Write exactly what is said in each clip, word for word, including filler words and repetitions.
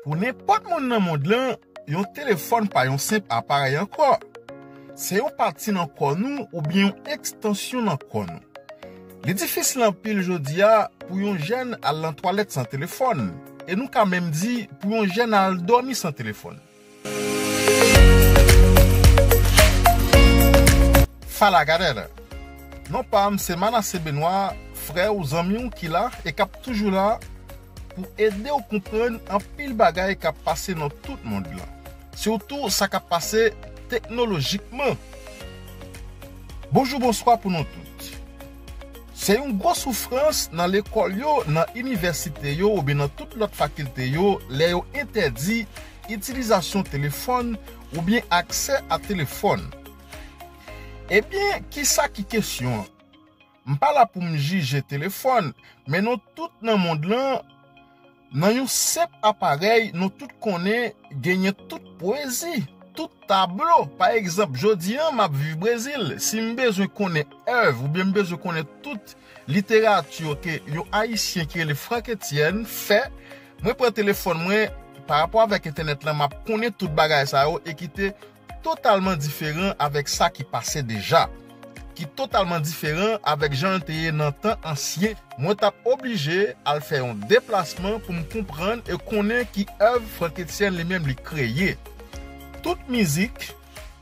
Pou nenpòt moun nan mond lan, yon telefòn pa yon senp aparèy ankò. Se yon pati nan kò nou oubyen yon ekstansyon nan kò nou. Li difisil anpil jodi a pou yon jèn al nan twalèt san telefòn, e nou ka menm di pou yon jèn al dòmi san telefòn. Fala, galera! Non pa m se Manassé Benoît, frè w, zanmi w ki la e k ap toujou la pou ede w konprann anpil bagay k ap pase nan tout mond lan, sitou sa k ap pase teknolojikman. Bonjou, bonswa pou nou tout. Se yon gwo soufrans nan lekòl yo, nan inivèsite yo oubyen nan tout lòt fakilte yo lè yo entèdi itilizasyon telefòn oubyen aksè a telefòn. Ebyen, kisa ki kesyon an? M pa la pou m jije telefòn, men nou tout nan mond lan, nan yon senp aparèy, nou tout konnen genyen tout pwezi, tout tablo. Pa egzanp, jodi a, m ap viv Brezil. Si m bezwen konnen èv oubyen m bezwen konnen tout literati ke yon Ayisyen ki rele Franck Etienne fè, mwen pran telefòn mwen, pa rapò avèk entènèt lan, m ap konnen tout bagay sa yo e ki te totalman diferan avèk sa ki pase deja, ki totalman diferan avèk jan l te ye nan tan ansyen. Mwen t ap oblije al fè yon deplasman pou m konprann e konnen ki èv Franck Etienne li menm li kreye. Tout mizik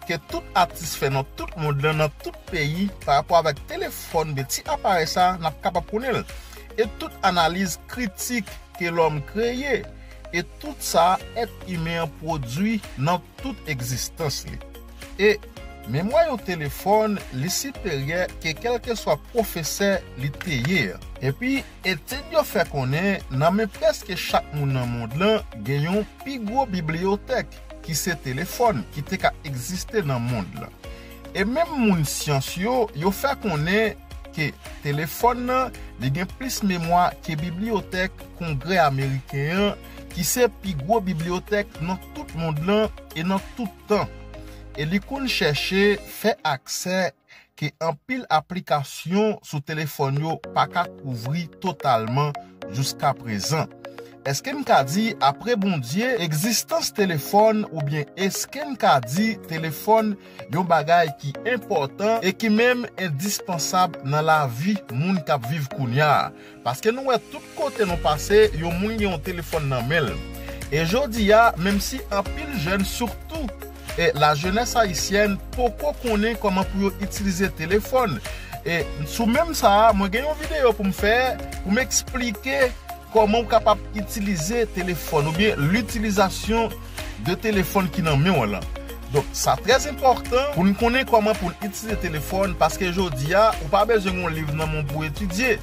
ke tout atis fè nan tout mond lan, nan tout peyi, pa rapò avèk telefòn, men ti aparèy sa, n ap kapab konnen l. E tout analiz kritik ke lòm kreye, e tout sa èt imen an pwodui nan tout egzistans li. E memwa yon telefòn, li siperyè ke kèlkeswa pwofesè li te ye a. Epi, etid yo fè konnen, nan men prèske chak moun nan mond lan, gen yon pi gwo bibliyotèk, ki se telefòn, ki te ka egziste nan mond lan. E menm moun syans yo, yo fè konnen ke telefòn nan, li gen plis memwa ke bibliyotèk Kongrè Ameriken an, ki se pi gwo bibliyotèk nan tout mond lan e nan tout tan. E li konn chèche fè aksè ke anpil aplikasyon sou telefòn yo pa ka kouvri totalman jiskaprezan. Èske n ka di, apre Bondye, egzistans telefòn, oubyen èske n ka di telefòn yon bagay ki enpòtan e ki menm endispansab nan lavi moun k ap viv kounye a? Paske nou wè tout kote nou pase, yon moun gen yon telefòn nan men l. E jodi a, menm si anpil jèn, sitou, e, la jeunesse haïtienne, poko konnen kòman pou yo itilize telefòn. E sou menm sa a, mwen gen yon videyo pou m fè, pou m eksplike kòman w kapab itilize telefòn oubyen litilizasyon de telefòn ki nan men w lan. Donk, sa trè enpòtan pou n konnen kòman pou n itilize telefòn, paske jodi a, ou pa bezwen yon liv nan men w pou w etidye.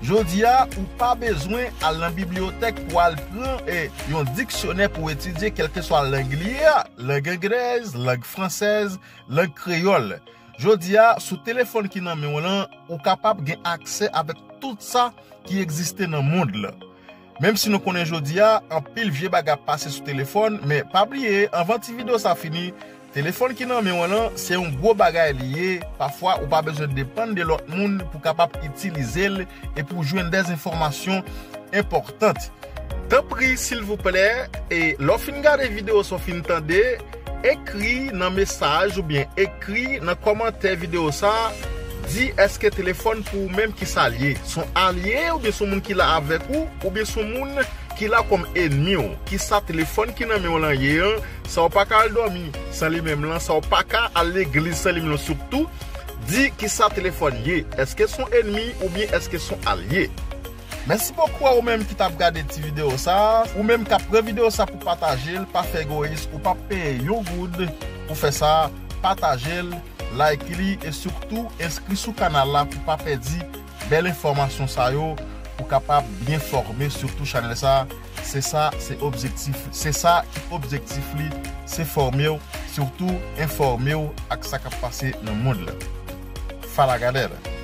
Jodi a, ou pa bezwen al nan bibliyotèk pou al pran, e, yon diksyonè pou w etidye, kèlkeswa lang li ye a, lang anglèz, lang fransèz, lang kreyòl. Jodi a, sou telefòn ki nan men w lan, ou kapab gen aksè avèk tout sa ki egziste nan mond lan. Menm si nou konnen jodi a, anpil vye bagay ap pase sou telefòn, men pa bliye, anvan ti videyo sa fini, telefòn ki nan men w lan, se yon gwo bagay li ye. Pafwa, ou pa bezwen depann de lòt moun pou kapab itilize l e pou w jwenn dèzenfòmasyon enpòtan. Tanpri, silvouplè, e lè w fin gade videyo sa w fin tande, ekri nan mesaj oubyen ekri nan kòmantè videyo sa, di èske telefòn pou ou menm kisa l ye? Se yon alye oubyen se yon moun ki la avèk ou, oubyen se yon moun ki la kòm ènmi w? Kisa telefòn ki nan men w lan ye an? Sa w pa ka al dòmi san li menm lan, sa w pa ka al legliz san li menm lan, sitou, di kisa telefòn ye. Èske se yon ènmi oubyen èske se yon alye? Mèsi bokou a ou menm ki t ap gade ti videyo sa. Ou menm k ap pran videyo sa pou pataje l, pa fè egoyis, ou p ap peye yon goud pou fè sa. Pataje l, like li e sitou enskri sou kanal la pou pa pèdi bèl enfòmasyon sa yo, pou kapab byen fòme, sitou chanèl sa. Se sa, se objektif, se sa ki objektif li, se fòme w, sitou enfòme w ak sa k ap pase nan mond lan. Fala, galera!